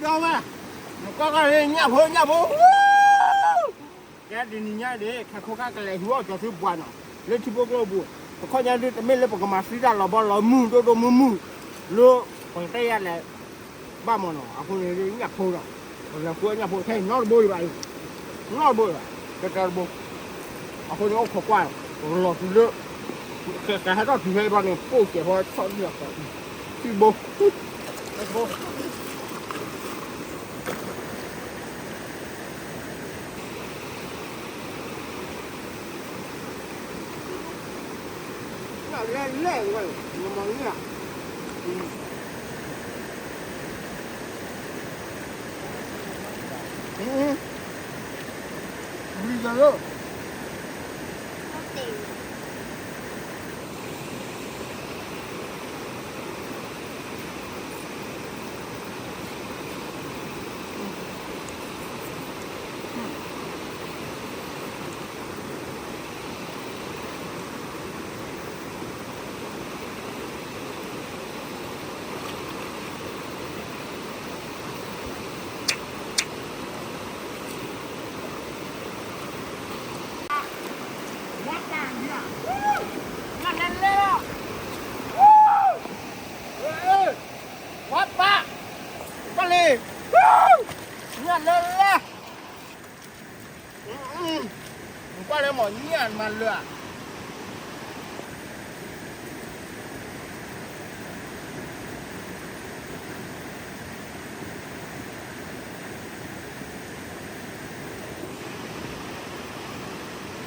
ဒီးဝဲ, နကွၢ်ကွၢ်လၢညၣ်ဖိညၣ်ဖိ, ကဲတနံၤညါဒီး ခဲခိၣ်ခါကလဲၤဟံးအီၣ်ကၠီၤသုပှၤနီၤ, လၢထံဖိကျိပူၤ, တခီညါဒုး တမ့ၢ်လၢပကမၤသံတၢ်လီၤဘီလီၤမုၢ်ဒိၣ်ဒိၣ်မုၢ်မုၢ်, လၢ ပကတဲယၤလဲၣ် ဘၣ်မနီၤ, အဃိန့ၣ်ညၣ်ဖိဒီး, ပလဲၤဃုအီၣ်ညၣ်ဖိခဲအံၤနီတဘိဒံးဘၣ်, နီတဘိဒံးဘၣ်, ကတၢၢ်တဘိ, အဃိန့ၣ်အိၣ်ခိးကွၢ်, ပကလီၤတုၤလၢ ကဟဲထီၣ်တုၤဖဲအံၤဘၣ်န့ၣ် ပိၢ်စဲးဖီဆီၣ်ဒံၣ်အီၤ, ထံဘိ, ဝါပၢ်, ပၢ်လံ, ညၣ်လဲၤလဲၤ, နကွၢ်လၢမ့ၢ်ညၣ်မၤလၢာ်ဧါ.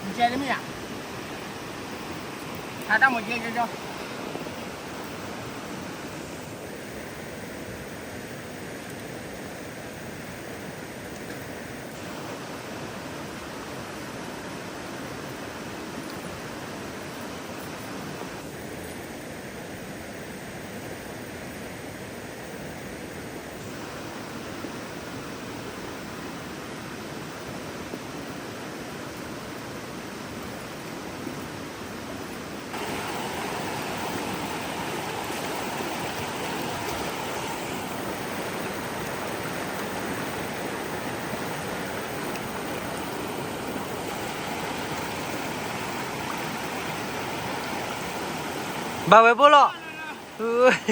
မ့ၢ်ကဲလၢမ့ၢ်ဧါ, ဟးတၢ်မ့ၢ်ကဲကဲကဲ ဘၣ်ဝဲဖိလီၤ. ဒိၣ်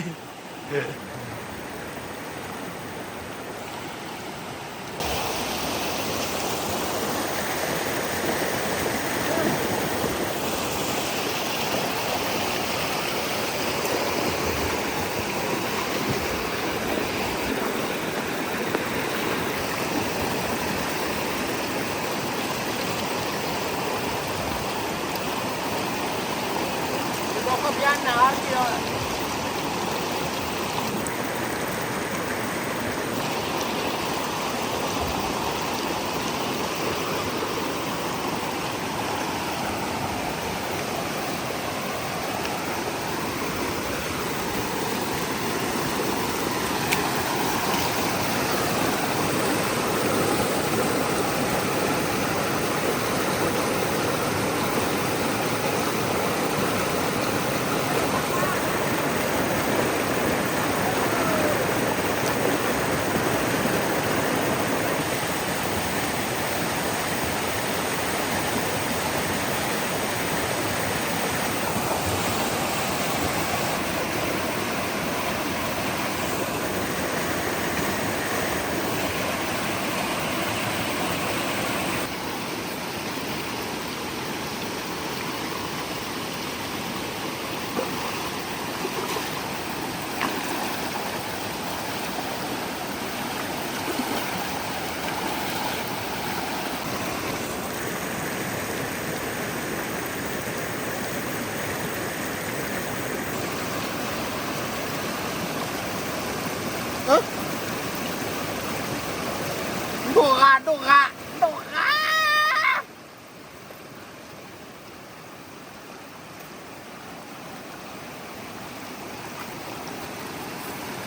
ဂၤ ဒိၣ်ဂၤ ဒိ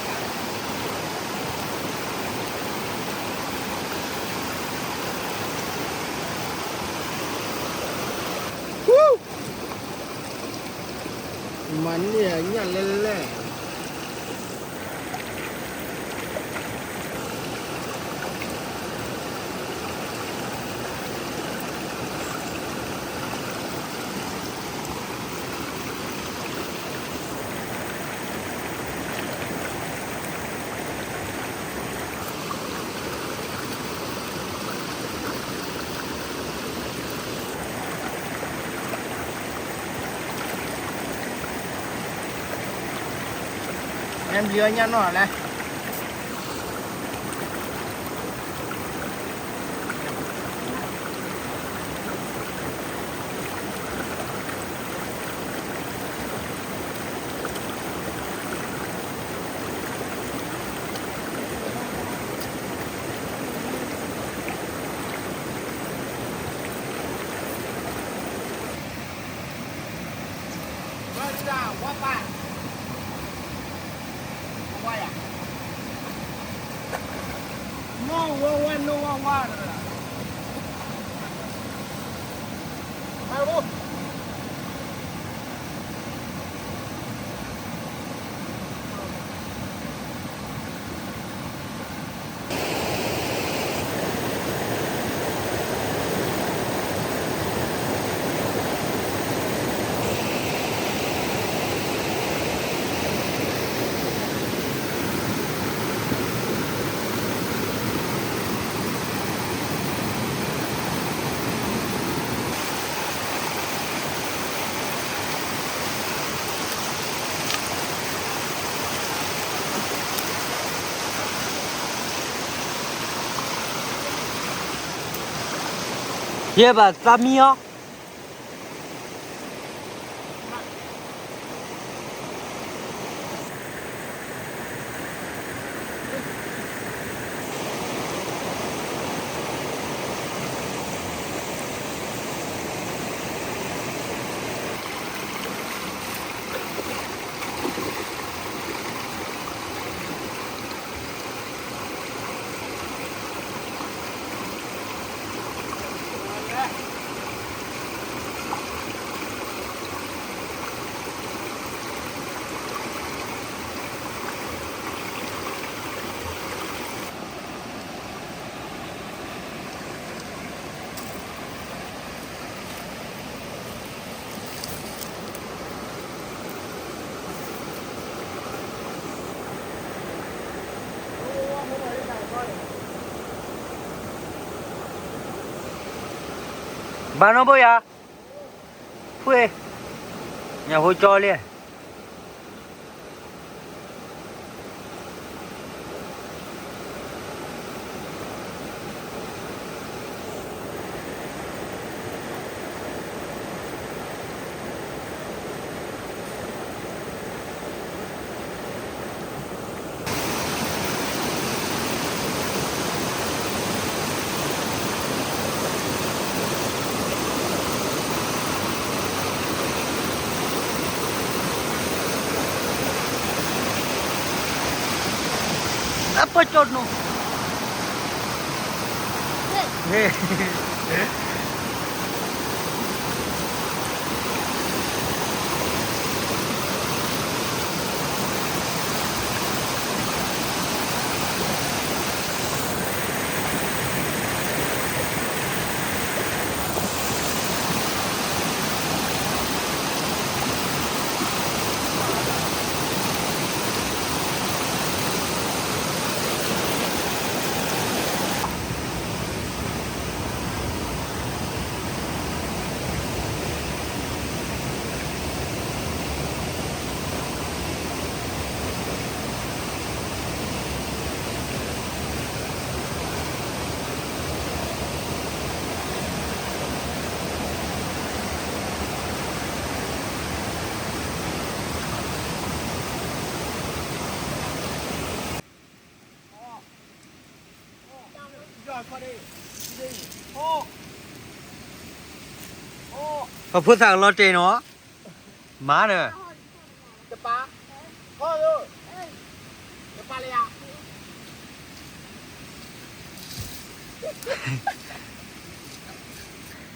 ၣ်ဂၤ. ဝူး မၤန့ၢ်အညၣ်လဲၣ်လဲၣ်. အဲ ဘျုးအညၣ်နီၢ်လဲၣ်. ယဲဘၣ်သးမံအီၤ. ဘၣ်နီၢ်ဘိယၤ, ဖှ့, ညၣ်ဖိကၠီလံ. အပၢ်ကၠီနီၤ, ပဖိသၣ်ကလီၤတဲာ်နီၤ, မၤဒီး,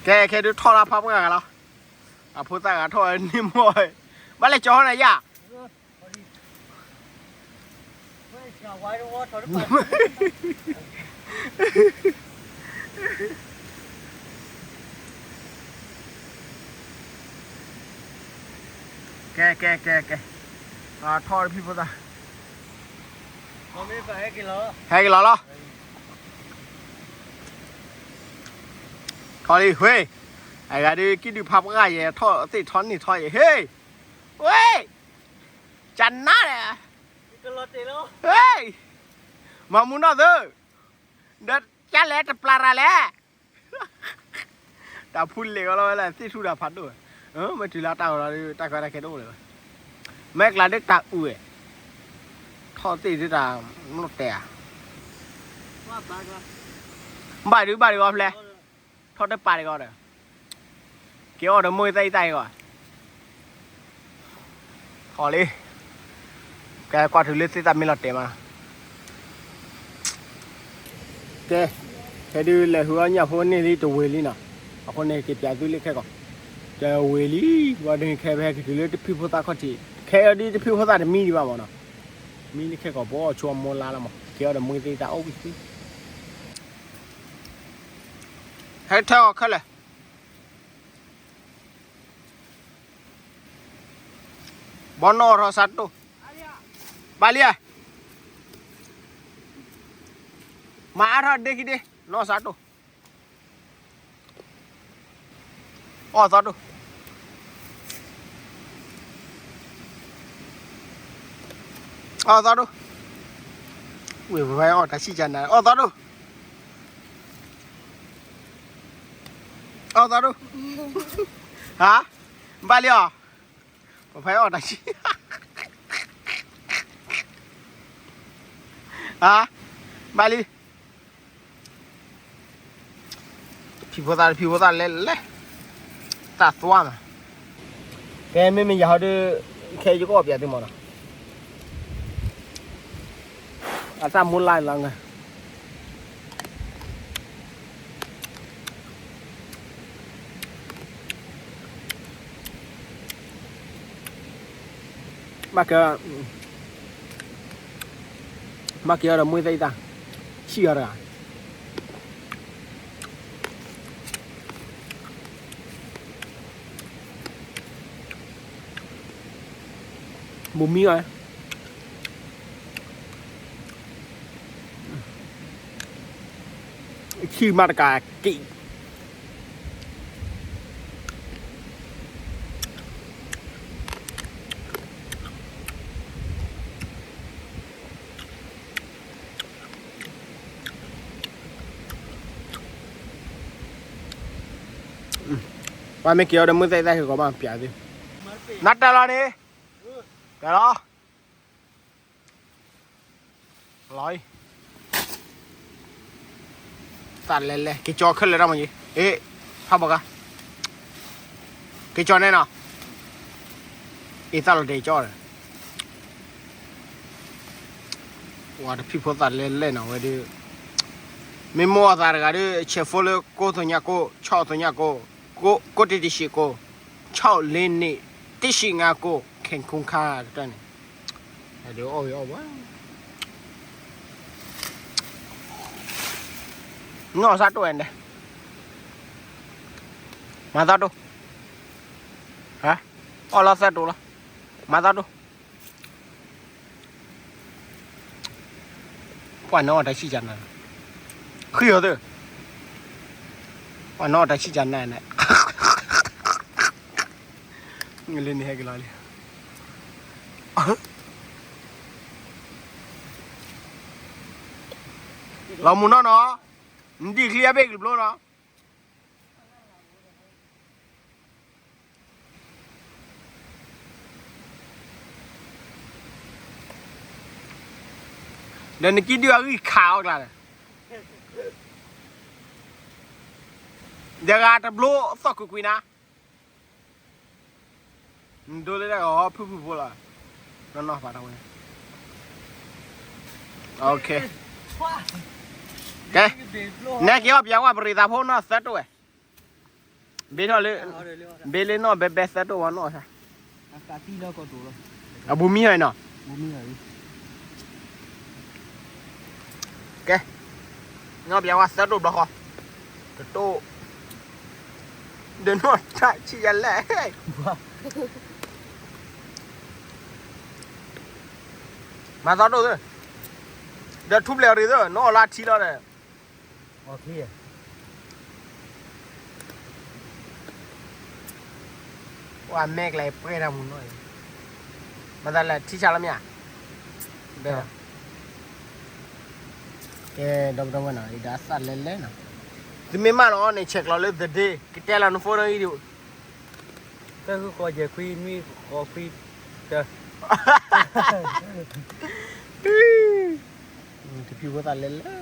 ကဲ ခဲဒုးထီၣ်လၢဖးပှၢ်ဂၤလီၤ, အဖိသၣ်ဂၤထီၣ်န့ၢ်မီၢ်, ဘၣ်လဲၤကၠီၤဟီန့ၣ်ယၤ ကဲ ကဲ ကဲ ကဲ, ထီၣ်တဖံဖိသၣ်, ဟဲက့ၤလီၤလီၤ, ထီၣ်လံ ဝ့ၢ်, အဂၤဒုး ကံၣ်ဒုးဖးပှၢ်ယဲ ထီၣ်သ့ၣ်ထီၣ်န့ၢ်ထီၣ်ယဲ ဟ့ၣ်, ဝ့ၢ်, ကနါဒီး, ဟ့ၣ်, မၤမူနီၢ်သု, ဒီးကလဲၤတပျၢ်ရၤလဲၣ် တၢ်ဖူလဲၣ်ကီးလီၤဝဲလၢသ့ၣ်ထူၣ်တၢ်ဖးဒိၣ်, မ့ၢ်တုၤလၢတၢ်အီၣ်လီၤဒုး တၢ်ကီတၢ်ခဲတအိၣ်လၢၤဘၣ်, မ့ၢ်ကျါဒုးတၢ်အုၣ်ဝဲ, ထီၣ်သ့ၣ်ဒုးတၢ် မ့ၢ်တဲဧါ, ဘၣ်ဒုးဘၣ်ဒုးအီၤဖျဲၣ်, ထီၣ်တပာ်ဒံးကီးဒီး, က့ၤအီၣ်ဒီးမိၢ်သၣ်အံၤတၢ်အံၤကီး ထီၣ်လံ, ကဲကွၢ်တုၤလၢသ့ၣ်သၣ်မ့ၢ်လီၤတဲာ်မး, ကဲ, ဟဲဒုးလဲၤဟုအီၣ်ညၣ်ဖိန့ၢ်လံတဝ့ၤလံနီၤ, အဃိန့ၣ်က့ၤပၠးသုလၢခဲကီး, တဝ့ၤလံ, ဝဲဒုးခဲဖဲကတုၤလၢတဖံဖိသၣ်ခီၣ်ထံး, ခဲအံၤဒုးတဖံဖိသၣ်တမံဒံးဘၣ်မးနီၤ, မံလၢခဲကီးဘီအီၣ်ဆိအမိၢ်လါလီၤမး, က့ၤအီၣ်ဒီးမိၢ်သၣ်အံၤတၢ်အိၣ်ဝံၤသ့, ဟဲထၢအီၤခဲလၢာ် ဘီနီၣ်ထီၣ်စးတိၢ်, ဘၣ်လံဧါ, မၤအါထီၣ်ဒ့ခံဒ့, နီၣ်စးတိၢ်, အီၣ်သီတိၢ်, အီၣ်သီတိၢ်, ဝ့ၢ်ပဖဲအီၣ်တၢ်ဆံၣ်ကနၤ အီၣ်သီတိၢ်, အီၣ်သီတိၢ်, ဟါ, ဘၣ်လံဧါ, ပဖဲအီၣ်တၢ်ဆံၣ်, ဟါ, ဘၣ်လံ တဖံဖိသၣ် တဖံဖိသၣ်လဲၣ်လဲၣ်, တၢ်သွါမး, ကဲမ့မ့ၢ်ယၤဟီဒုး, ခဲယကအီၣ်ပၠးသုမးနီၤ, အတၢ်မူလါလီၤငါ ဘၣ်က့ၤ, ဘၣ်က့ၤအီၤဒီးမွ့သၢအံသၣ်, ဆံၣ်အီၤတဂၤ, ဘိမံအီၤ, ဆံၣ်မးတကးက့ၣ် ပှၤမ့ၢ်က့ၤအီၤဒီးမုၢ်သဲသဲဟ့ၣ်ကီးဘၣ်ပျးသ့, နတၢ်လီၤန့ၣ်, တၢ်လီၤ, လီၤအံၤ, သးလဲၤလဲၤ က့ၤကၠီခဲလၢာ်တၢ်မၤယံၤ, အ့ၣ်, ဖးဘီကါ, က့ၤကၠီန့ၣ်နီၤ, အ့ၣ်သၣ်လီၤတဲာ်ကၠီဒီး ဝဲတဖံးဖိသၣ်လဲၣ်လဲၣ်နီၤဝဲဒုး, မ့ၢ်မိၢ်အသးတဂၤဒီး ဆဲးဖိလၢကိးသညါကိး ဆီၣ်သညါကိး, ကိးတ့ၢ်တဆံးကိး, ဆီၣ်လ့န့ၣ် တဆံးငါကိး ခဲခုခါကတၢၢ်န့ၣ်, ဒုးအီၣ်ဝဲအီၣ်ဝဲ နီၢ်စၢ်တိၢ်ဝဲန့ၣ်, မၤသီတိၢ်, အီၣ်လီၤသၢတိၢ်လီၤ, မၤသီတိၢ် ပှၤနီၢ်တၢ်ဆံၣ်ကနၤ, ဃံအီၤသၢ, ပှၤနီၢ်တၢ်ဆံၣ်ကနၤန့ၣ်, လၢန့ၣ်ဟဲက့ၤလီၤလံ, လီၤမူနီၢ်နီၤ, နဒံၣ်ချံအဘ့ၣ်ကဘျိနီၤ ဒီးနကံၣ်ဒုၣ်အဂံၢ်ခးအီၣ်ကျါဒီး, ဒီးဂၤတဘျိသီၣ်ကွံာ်ကွံာ်နၤ, နဒိလၢတၢ်ဂီၤဖုၣ်ဖုၣ်ဖိလီၤ, နီၢ်နီၢ်ဖးထီဝဲ, ကဲ, နဲက့ၤအီၣ်ပၠးဝဲပရံးသးဖိနီၢ်သၢတိၢ်ဝဲ, ဘ့ထီၣ်လၢ, ဘ့လၢနီၢ်ဘဲဘဲသၢတိၢ်ဝဲနီၢ်ဆါ, အဘူးမံဟဲနီၤ, ကဲ, နီၢ်ပျဲဝဲသၢတိၢ်ဘျီဃီ, တတိၢ်, ဒီးနီၢ်တၢ်ဆံးယၤလဲၣ်, မၤသီတိၢ်သၢ, ဒီးထူပျဲၢ်အီၤတဂ့ၤသၢ, နီၢ်အီၣ်လၢထံလီၤဒီး ပှၤမဲကလဲၤပှဲၤတၢ်မူနီၢ်အံၤ, မၤသးလဲၤထံဆါလီၤမ့ၢ်ဧါ, ကဲ, ဒီပုၢ်ဒီဝဲၢ်နီၤ, အံၤဒီးအသၣ်လဲၤလဲၤနီၤ, သုမ့ၢ်မၢလီၤအီၤန့ၣ် ဆဲးကျိးလၢ the day ကတဲလီၤန phone နီၣ်အံၤဒံး, သၢဃုဃိးယဲၢ်ခွံနွံဃိးခွံတၢ, တဖံဖိသၣ်လဲၤလဲၤ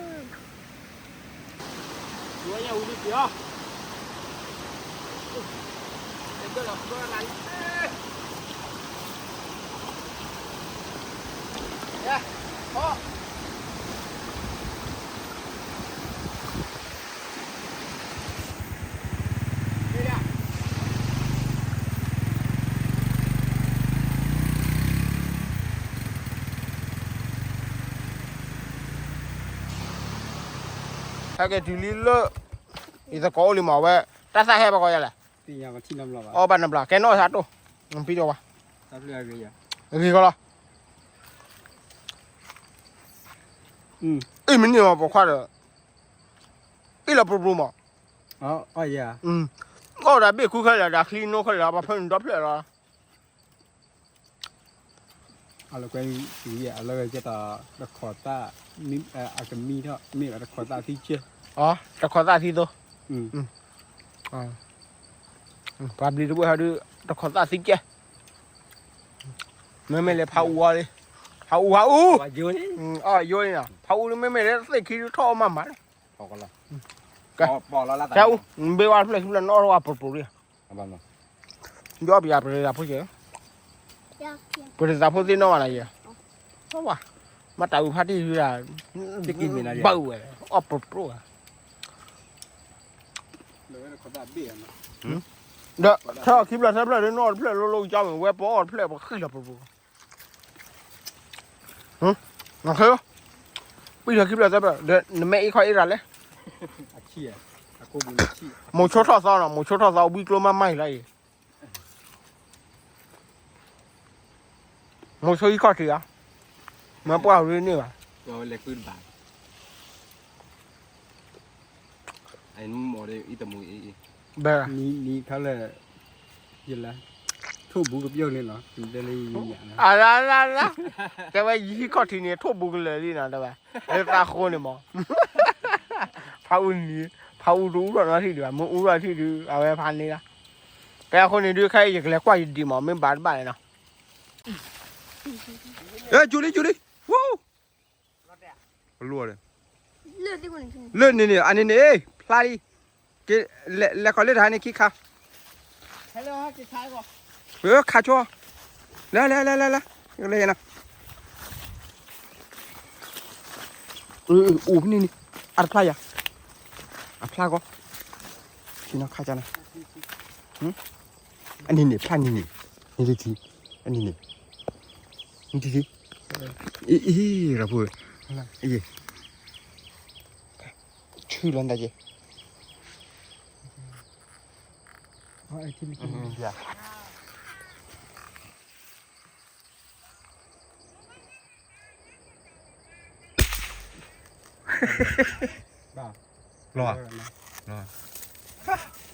ဟဲက့ၤတုၤလံလၢ ယသကိးအိၣ်လံမးဝဲ, တၢ်သၣ်ဟဲဘၣ်ကီးယၤလဲၣ်, အီၣ်ဘၣ်နဘျီ ကဲနီၢ်ဆါတိၢ်, ပံၤဒီးဝါ, ဂ့ၤကီးလီၤ, အ့ၣ်မ့ၢ်န့ၢ်မးပိာ်ခွါဒီး, အ့ၣ်လီၤပရူၤပရူၤမး, အီၣ်ဒၣ်ဘ့ၣ်ခူခဲလၢာ် ဒီးချံနိခဲလၢာ် ပှၤဖၢနုာ်ဒီဖျၢၣ်လီၤ အလၢကွဲ အလၢကဲတၢ် တခီးသၣ်, အကမံထီၣ် မ့ၢ်ဘၣ်တခီးသၣ်သံကဲ, တခီးသၣ်သံသိ, ပှၤဘျံးတဘိဟဲဒုး တခီးသၣ်သံကဲ, မ့မ့ၢ်လၢဖးအူအီၤလံ, ဖးအူဖးအူ, အီၣ်ယိန့ၣ် ဖးအူလံ မ့မ့ၢ်လၢသ့ၣ်ခံဒုးထီၣ်အီၣ်မးမးလီၤ, ဖးအူ, ဘ့ၣ်ဝါတဖျၢၣ်ခံဖျၢၣ်နီၣ်ထီၣ်ဝဲပရူၤပရူၤလံ ဒီးပယၤပရၤဖိကဲ, ပရၤဖိသ့ၣ်နီၣ်ဘၣ်နၤယဲ, ဘၣ်, မ့ၢ်တၢ်အုးဖးတံၢ်ဒုးဒၣ်, ဘၣ်ဝဲ, အီၣ်ပရူၤပရူၤဧါ, ဒီး ထီၣ်ခံဖျၢၣ်သၢဖျၢၣ်ဒုးနီၣ်တဖျၢၣ်လိၤလိၤ ကၠီမ့ၢ်ဝဲပအီၣ်တဖျၢၣ်ပဃံလီၤပရူၤပရူၤ ပံၢ်ထီၣ်ခံဖျၢၣ်သၢဖျၢၣ် ဒီးနမ့ၢ်အ့ၣ်ခီအ့ၣ်ရၤလဲၣ်, မိၤဆိထီၣ်သီနီၤ မိၤဆိထီၣ်သီ ဝံကျိမးမးအံၤလီၤအံၤ, မိၤဆိဟံးခီၣ်ထံးဧါ, မ့ၢ်ပှၢ်ရ့န့ၢ်ဘၣ်, ဘၣ်, ထိၣ်ဘူးကပျီန့ၣ်လီၤ, အလါလါလါ, တဲဝဲယဟံးခီၣ်ထံးန့ၣ် ထိၣ်ဘူးကလၢာ်လံနီၤ တဲဝဲ, လၢသးဃိန့ၣ်မး, ဖးအူနံၤ, ဖးအူတအူထီၣ်နီထံၣ်ဒံးဘၣ် မ့ၢ်အူထီၣ်ထံၣ်ဒုး အဝဲဖးန့ၢ်လီၤ, ဖဲအဃိန့ၣ်ဒုး ခဲအံၤယကလဲၤကွၢ်ယဒံးမး မ့ၢ်ဘၣ်တဘၣ်န့ၣ်နီၤ, ကၠူလံ ကၠူလံ, လၢန့ၣ်န့ၣ် အန့ၣ်န့ၣ် ဖျါလံ, က့ၤ, လဲၤခီလၢတဟါန့ၣ်ခံခါ, ခါဆိ, လဲၤလဲၤလဲၤလဲၤလဲၤ, လဲၤယဲနီၤ, အိၣ်ဖဲန့ၣ်န့ၣ်, အတဖျါယၤ, အဖျါကီ, ဆံနီၤခါကနၤ, အန့ၣ်န့ၣ် ဖျါန့ၣ်န့ၣ်, န့ၣ်တထံ, အန့ၣ်န့ၣ်, န့ၣ်တထံ, အံၤ အံၤ ရၤဖိ, အံၤ, ဆူလီၤတၢ်က့ၤ, လီၤ,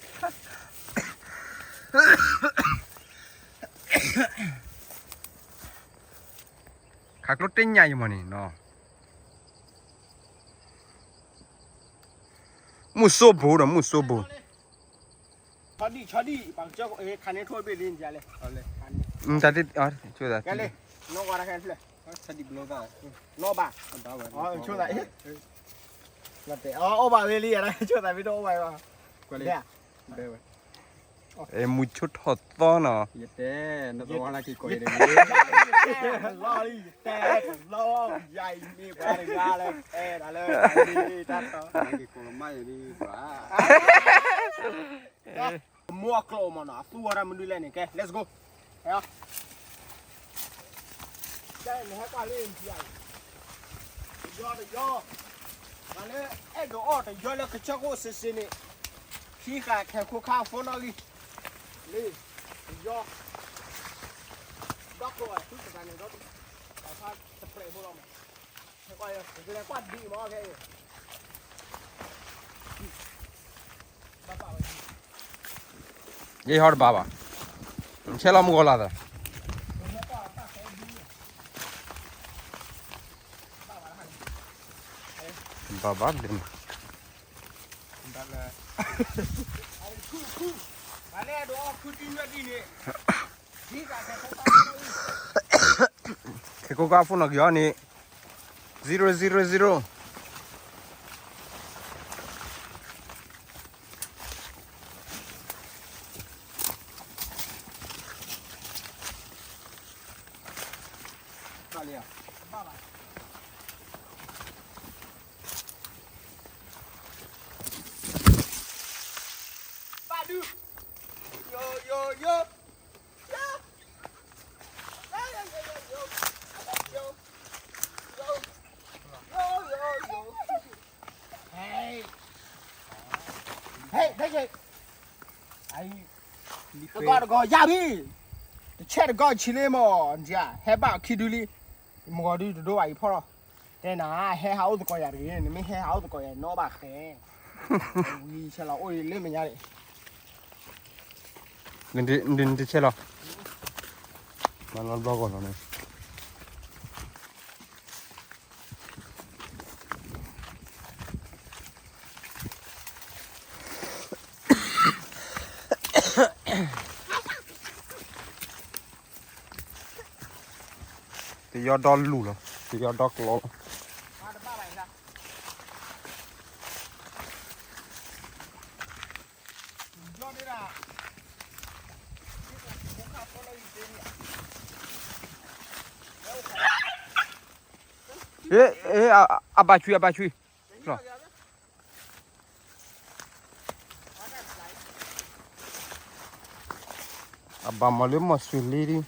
ခးကျိတ့ၢ်ညါအံၤမးန့ၣ်နီၤ, မုၢ်စိဘိဒီး မုၢ်စိဘိ, ဆီဒံၣ် ဆီဒံၣ် ပှၤကစၢၢ်ခါန့ၣ်ထိၣ်ဘ့ၣ်လံန့ၣ်လဲၣ်, တၢ်တ့ၢ်, ကဲလံ, နီၢ်ဝါတၢ်ခဲဖျၢၣ်, ဆီဒံၣ်ဘျီသၣ်, နီၢ်ဘၣ်, ဆိသး, အီၣ်ဘၣ်ဝဲလံ, ဆိသးမ့ၢ်တအိၣ်ဘၣ်, မုၢ်ဆိထီၣ်သီနီၤ, ယတဲ, နသဝီလၢက့ၤကိးအံၤတဂ့ၤ, လီၤလံ ယတဲ, လီၤ, ယၤအံၤမ့ၢ်ပှၤတဂၤလၢ အဲၣ်ဒၣ်လၢ တၢ်တီ, က့ၤကိးလီၤမးယၤဒ်ပှၤ, မိၢ်အကျိာ်မးနီၤ အသူဝဲဒၣ်မနုၤလဲၣ်န့ၣ် ကဲ let's go. ဟဲ, ကဲ နဟဲကွၢ်လၢနထံၣ်အံၤ, တယီတယီ, ပှၤလၢအဲၣ်ဒိးအီၣ်တယီလၢကဆၢခိၣ် စ့စ့ န့ၣ်, ခံဃာ်ခဲခိၣ်ခါဖိနီၣ်ဂံၢ်, လၢ, တယီ, ဒီးကျိၤအီၤ သူတဂၤန့ၣ်ဒီး, တဖျဲးဖိလီၤမး, ဟဲကွၢ်, ကလဲၤကွၢ်ဒံးမးခဲအံၤ ယဟီတဘၣ်ဘၣ်, ဆဲးလီၤမုၢ်ဂီၤလၢ်သး, ဘၣ်ဘၣ်ဒ်န့ၣ်, ခဲခိၣ်ခါဖိနီၣ်ဂံၢ်အီၤန့ၣ်, zero zero zero. တဂီၤတဂီၤယၤဘံ, တဆဲးတဂီၤဆံးလံမး, ဟဲဘၣ်ခံဒုလံ, မုၢ်ဂီၤဒုတဒိဘၣ်အံၤဖီၣ်လီၤ, တဲနၤ ဟဲဟးအိၣ်သကိးယၤတဂ့ၤ, နမ့ၢ်ဟဲဟးအိၣ်သကိးယၤနီၣ်ဘၣ်ဃဲ, ဝံၤဆဲးလီၤအိၣ်လၢမဲာ်ညါန့ၣ် နတဆဲးလီၤ, မၤလီၤဘျီကီၢ်လီၤန့ၣ် တယီဒီလူၢ်လီၤ, တယီဒီကျီလီၤ. အဘၣ်ဆွံ အဘၣ်ဆွံ, အဘၣ်မၤလၢမီၢ်စူၤလံဒံး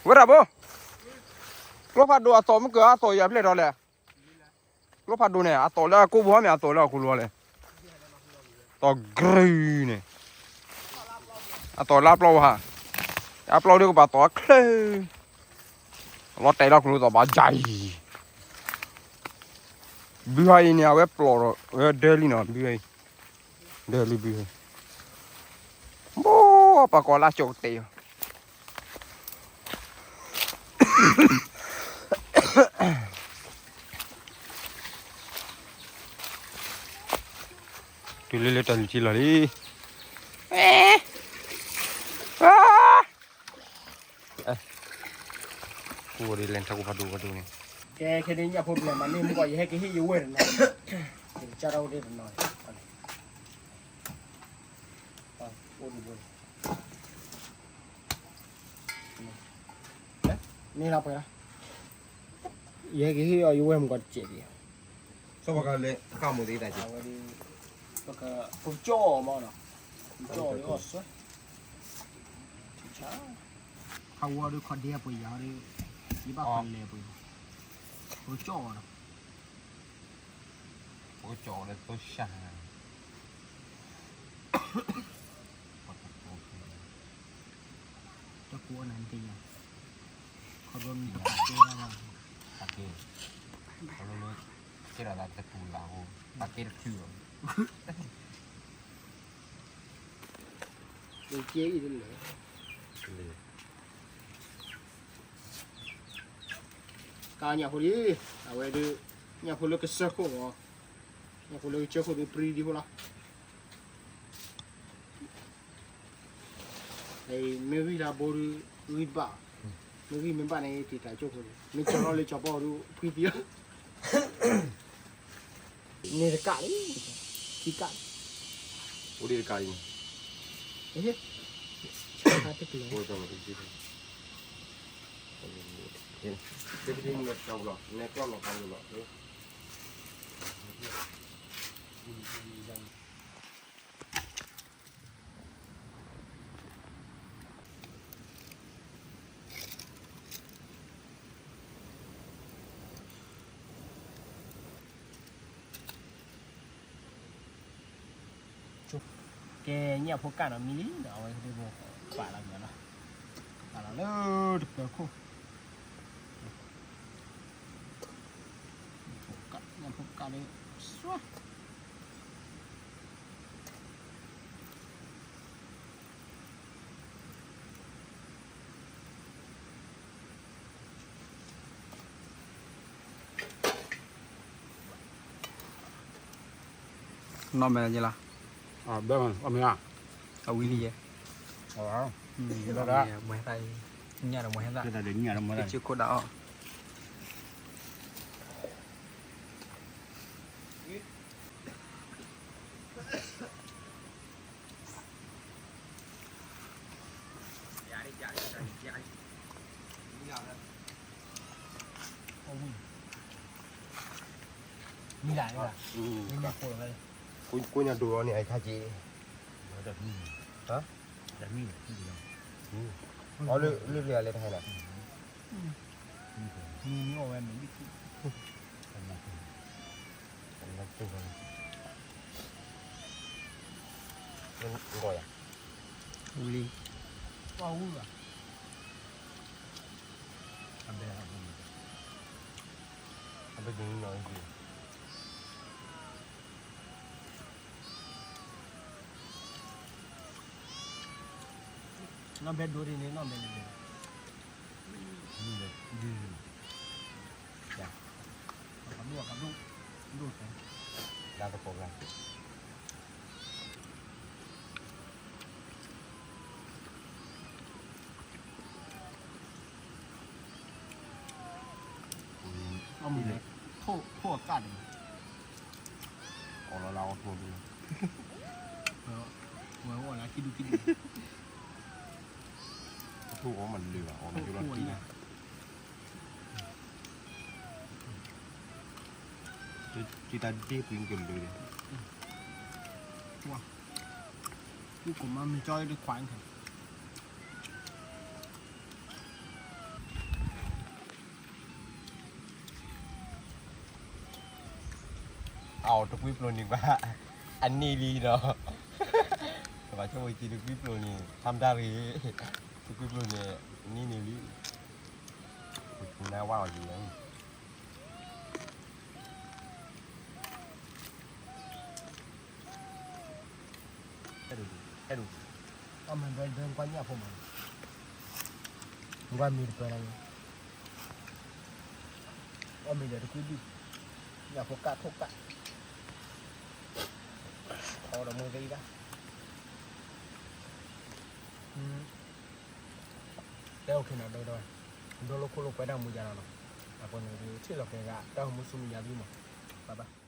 ဝဲဒၣ်ဘိ, ကျိဖးဒိၣ်အသီၣ်မ့ၢ်ကၢအသီၣ်ယၤဖျဲၣ်ထီၣ်လဲၣ်, ကျိဖးဒိၣ်န့ၣ် အသီၣ်လၢအကိးဘိမ့ၢ် အသီၣ်လၢအကိးဘိမ့ၢ်အသီၣ်လၢအကိးလီၤလဲၣ်, သီၣ်ကြုၤန့ၣ်, အသီၣ်လၢအပျီဝဲဟါ, အပျီဒ်ကဘၣ်သီၣ်အချၢ, လီၤတဲာ်လီၤကျိသီၣ်ဘၣ်ယၤအံၤ ဘုဟါအံၤန့ၣ် အဝဲပျီၢ်ဒီး ဝဲဒၢလံနီၤ ဘုဟါအံၤ, ဒၢလံဘုဟါအံၤ, ဘိပှၤကိးလၢကၠီကတဲာ်အီၤ, တုၤလၢလၢတၢ်လုၢ်ထံလီၤလံ, ကဲ ခဲဒ်ညၣ်ဖိပျဲၢ်မၤန့ၢ်မုၢ်ကီၢ် ယဟဲကဟ့ၣ်ယဝဲၢ်တနီၤ, ယကစၢ်ထီၣ်ဝဲဒၣ်တနီၤ, အိၣ်ဒံးဘိန့ၣ်, န့ၣ်လီၤပှဲၤလီၤ, ယဟဲကဟ့ၣ်အီၤယဝဲၢ်မုၢ်ကီၢ်တစဲးဒံး, စီၤပၤကလဲၤဃၣ်မိၢ်သ့တၢ်က့ၤ, ပကကၠီၣ်အီၤမးနီၤ, ကၠီၣ်အီၤဒ်အီၣ်စွဲ ဟးဝီဒုးခီၣ်ဒ့ပှ့ၤယၤဒီး, ယဘၣ်ခီၣ်လဲၣ်ပှ့ၤ, ပကကၠီၣ်အီၤဒီး, ပကကၠီၣ်အီၤလၢသိၣ်ဆၣ်, တၢ်ကူအီၤနၤနသ့ၣ်ညါ, ခီဖျိမ့ၢ်တၢ်ကဲလီၤ, တၢ်ကဲ, ခီဖျိလၢ, ကဲထီၣ်သးတကူၣ်လၢ်ဟိ, တၢ်ကဲတချုးလီၤ ကဲအံၤတလဲၣ်, ကါညၣ်ဖိလံ, အဝဲဒုး, ညၣ်ဖိလၢကစၢၢ်ခိၣ်မး, ညၣ်ဖိလၢကစၢၢ်ခိၣ်ဒုးပြံဒံဖိလီၤ, မ့ၢ်ဂံၢ်လၢဘိဒုး, ဂံၢ်တဘၣ်, မ့ၢ်ဂံၢ်မ့ၢ်ဘၣ်န့ၣ် တ့ၢ်တၢ်ကၠိဖိန့ၣ် မ့ၢ်ကၠီလီၤလၢကၠီပီၢ်ဒုး ဖှံသံလီၤ န့ၣ်တကးလံ, ခံကးလံ, အိၣ်ဒံးတကးလံ, ဆါတကလီၤ, တဲပဒိၣ်မုၣ်လၢတၢ်ပူၤလီၤ နဲကျီၢ်နီၤတၢ်ပူၤလီၤ ကဲညၣ်ဖိကၣ်နီၤမံလံနီၤ အဝဲသ့ၣ်ပှၤပာ်လီၤမးနီၤ ပာ်လီၤလၢတပၢၤခိၣ် ညၣ်ဖိကၣ်လၢ စွါ နီၢ်မဲာ်လၢယလီၤ အဝံၤလံယဲ မွဲသၣ်အံၤ ညၣ်ဒီးမွဲသၣ် ကစၢၢ်ခိၣ်ဒၣ်အီၣ် မံလၢ် ကိးညါဒိၣ်အီၤန့ၣ် အခါက့ အီၤလၢလၢလၢလဲတဟဲလီၤ မံမံအီၣ်ဝဲမံ ဂီၤယၤ ဝံၤလံ ပှၤဝံၤဘၣ် အဘဲ အဘဲ နီၢ်ဘဲဒိဒ်န့ၣ် နီၢ်ဘဲဒိဒ်န့ၣ် ဒ်န့ၣ် ကဒိၣ်ကဒိၣ် ဒိၣ်တဲ လၢသကိးကျါ အမုၢ်န့ၣ် ထိၣ်အကၣ်န့ၣ် အီၣ်လီၤလၢအီၣ်ထိၣ်ဒိၣ် ဝဲအီၣ်လၢခံဒူခံဒူ အထိၣ်အီၣ်မးလၢာ်ဘၣ် အီၣ်လီၤကၠိလီၤတံၢ်လၢ ကၠိတၢ်ဒ့ၣ်ပှ့ၤကလၢာ်ဒီး ဝါကိးမးမ့ၢ်ကၠီဒီးခွါ အအိၣ်တကွံပျိၤန့ၣ်ကွၢ် အန့ၢ်လံဒီး ကဘၣ်ဆိကမိၣ်က့ၤတကွံပျိၤန့ၣ် ဖးမတၢ်ရ့ၣ် တကွံပျိၤန့ၣ် န့ၢ်န့ၢ်လံ နဝါအီၤယံၤ အမ့ၢ်ဒွဲဒွဲကွၢ်ညၣ်ဖိမး ကွၢ်မ့ၢ်တပၢၤလၢ အီၣ်မ့ၢ်ဒီးတကွံဒံၣ် ညၣ်ဖိကၣ်ထိၣ်ကၣ် အီၣ်ဒီးမူသ့ဒၣ် တဲအိၣ်ခ့နီၤ ဒီဒီ ဒိလိာ်ခိၣ်လိာ်ကွဲတၢ်မူယါလီၤနီၤ အဃိန့ၣ် ထံၣ်လီၤက့ၤဂၤ တၢ်မူဆူမဲာ်ညါဒ်မး ဘၣ်ဘၣ်